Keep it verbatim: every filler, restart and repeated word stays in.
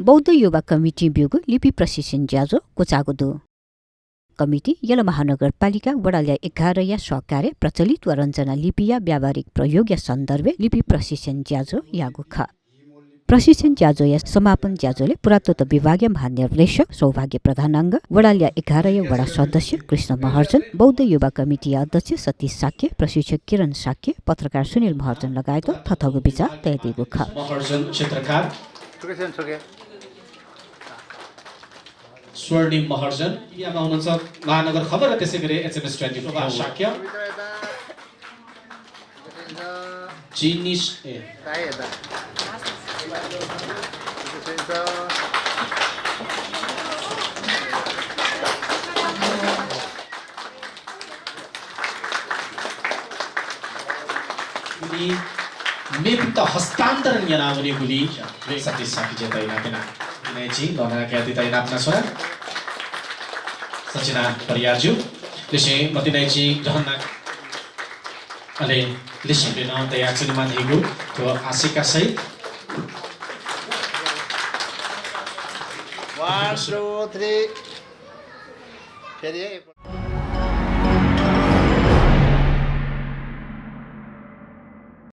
बौद्ध युवा कमिटिं ब्यूगु लिपि प्रशिक्षण ज्याझ्वः क्वचाःगु दु। कमिटिं यल महानगरपालिका वडा ल्याः एघारया सहकारे प्रचलित व रञ्जना लिपिया व्यावहारिक प्रयोगया सन्दर्भय् लिपि प्रशिक्षण ज्याझ्वः याःगु खः। प्रशिक्षण ज्याझ्वःया समापन ज्याझ्वलय् पुरातत्व विभागया महानिर्देशक सौभाग्य प्रधानांग, वडा ल्याः एघारया वडा सदस्य कृष्ण महर्जन, बौद्ध युवा कमिटिया अध्यक्ष सतीश शाक्य, प्रशिक्षक किरण शाक्य, पत्रकार सुनिल महर्जन लगायत थथःगु बिचाः तयादीगु खः। महर्जन चित्रकार। स्वर्णिम महर्जन, मिडियामा हुनुहुन्छ, महानगर खबर र त्यसै गरी एचएमएस ट्वेन्टी फोर। शोभा शाक्य। जिनिस, ए। उनी मेपिन्त हस्तान्तरण यानावनेगुली सतीश शाक्यजुयात इनाप याना। मतिनाय् चिं गहना कायेत इनाप यानाच्वना। सचिना परियारजु, लिसें मतिनाय् चिं गहना, अले लिसें नं तयाच्वनेमाः धइगु थ्व आशिका सहित। One, two, three। फेरि